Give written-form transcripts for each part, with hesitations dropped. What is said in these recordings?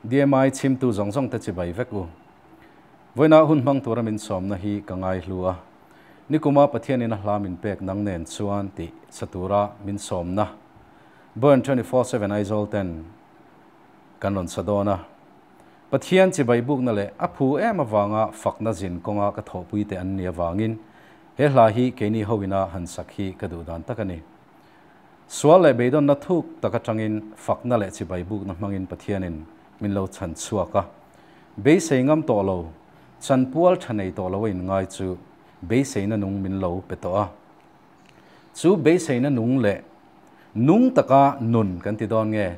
DMI chhimtu zawng zawng te chibai vek u. Vawiinah hun hmang tura min sawmna hi ka ngaihlu a, nikuma Pathianin a hla min pek nang nen chuan tih sa tura min sawmna Burn 24/7 Aizawl ten kan rawn sa dawn a. Pathian chibai bukna leh a phu em avanga fakna zin kawnga ka thawhpui te an nih avangin he hla hi keini ho ina han sak hi ka duh dan tak a ni. Sual leh beidawnna thuk tak atangin fakna leh chibai bukna hmangin Pathianin min lo chhan chhuak a. Beisei ngam tawh lo, chanpual tha nei tawh lo a inngai chu beiseina nung min lo pe tawh a. Chu beiseina nung leh nung taka nun kan ti dawn nge,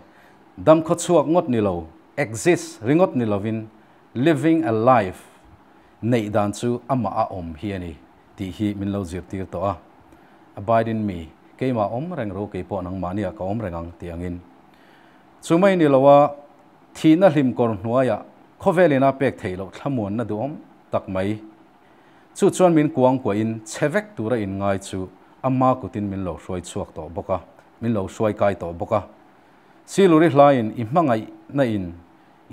damkhaw chhuak ngawt ni lo, exist ringawt ni lovin living a life neih dan chu amah a awm hi a ni tih hi min lo zirtir tawh a. Abide in me, keimah awm reng ro keipawh nangmahniah ka awm reng ang tih angin. Chu mai ni loa thihna hlim kawr hnuaiah khawvel ina pek theih loh thlamuanna duhawm tak mai. Chu chuan min kuang kuahin chhe vek tura inngai chu ama kutin min lo hruai chhuak tawh bawk a, min lo hruai kai tawh bawk a. Siluri hlaiin i hmangaihna in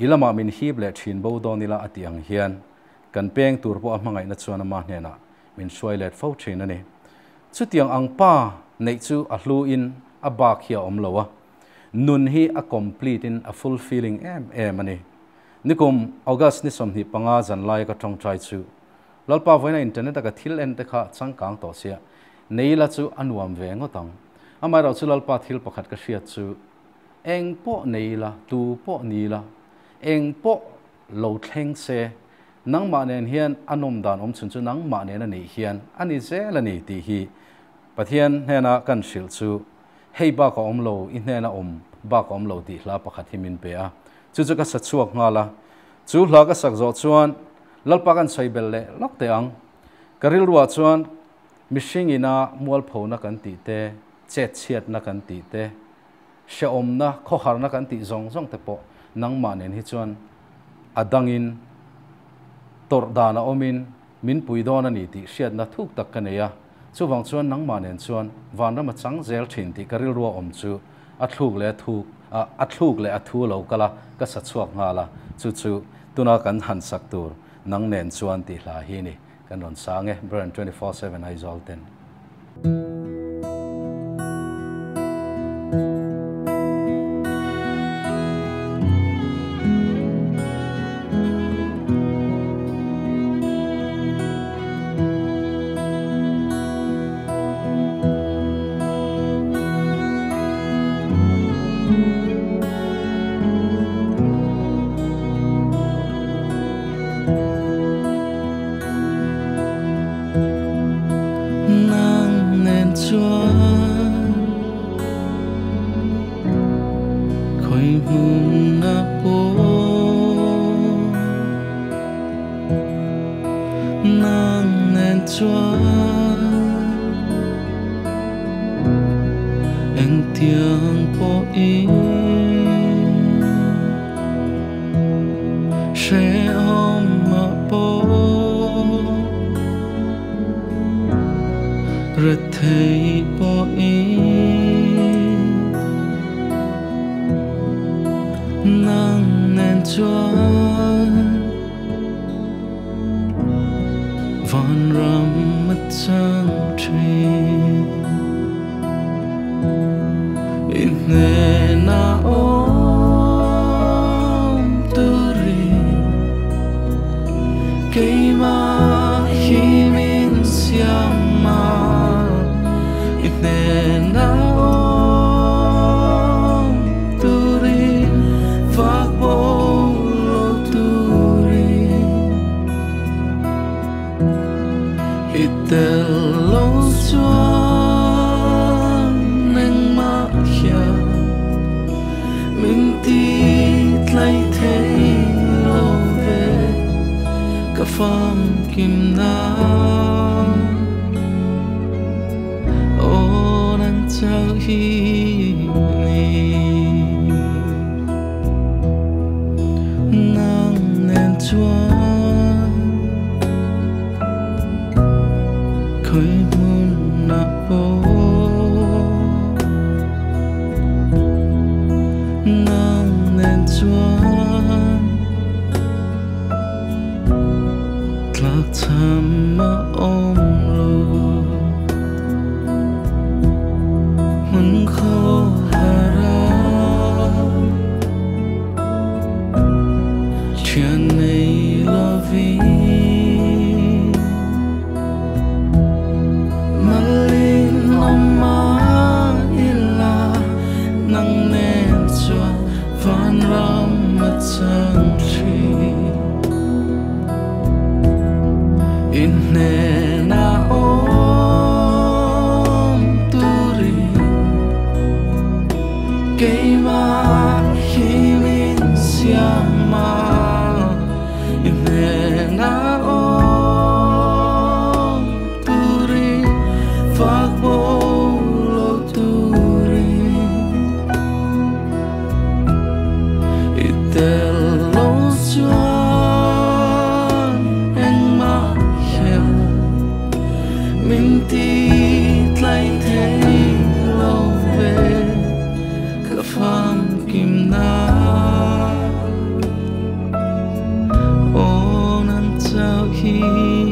i lamah min hip leh thin bo dawn ila a tih ang hian kan peng tur pawh a hmangaihna chuan ama hnenah min hruai let fo thin a ni. Chutiang ang pa neih chu a hlu in a bak hi a awm lo a, nun hi a complete in a fulfilling em em a ni. Nikum August ni 25 zan laia ka tawngtai chu Lalpa vawiina internet a ka thil en te kha changkang tawh sia, nei ila chu a nuam ve ngawt ang. Amaherawh chu Lalpa thil pakhat ka hriat chu eng pawh nei ila, tu pawh ni ila, eng pawh lo thleng se, nangmah nen hian a nawm dan awm chhun chu nangmah nen a nih hian a ni zel a ni tih hi Pathian hnena kan hrilh chu hei bak a awm lo, i hnena awm bak a awm lo tih hla pakhat hi min pe a. Chu chu ka sa chhuak nghal a. Chu hla ka sak zawh chuan Lalpa kan sawi bel leh lawk teh ang. Ka rilruah chuan mihring ina mualphona kan tih te, chetchhiatna kan tih te, hrehawmna, khawharna kan tih zawng zawng te pawh nangmah nen hi chuan a dangin tawrh dan a awmin min pui dawn a ni tih hriatna thuk tak ka nei a. Chuvang chuan nangmah nen chuan vanram a chang zel thin tih ka rilrua awm chu a thluk leh a thuk a thluk leh a thu lo kal a, ka sa chhuak nghal a, chu chu tuna kan han sak tur nang nen chuan tih hla hi ni kan rawn sang e, Burn 24/7 Aizawl ten. Nang nen chuan khawi hmun a pawh Nang nen chuan engtiang pawhin hrehawm mah pawh rethei pawhin nang nen chuan Vanram a chang thin i hnena awm turin keimah hi min siam a, i hnena awm turin vak bo lo turin i tel lo chuan engmah hian min ti tlai thei lo ve ka famkim na aw nang chauh hi ni nang nen chuan khawi hmun ah pawh nang nen chuan. vi Malin oma ila nang nen chuan van ram a chang thi in na om turi keima himin siama in na om turi fak bolo turi itel lo chuan engmah hian min ti tlai thei lo ve ka fam kim na o nan chau hi ni.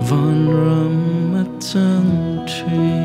Van ram a chang thi.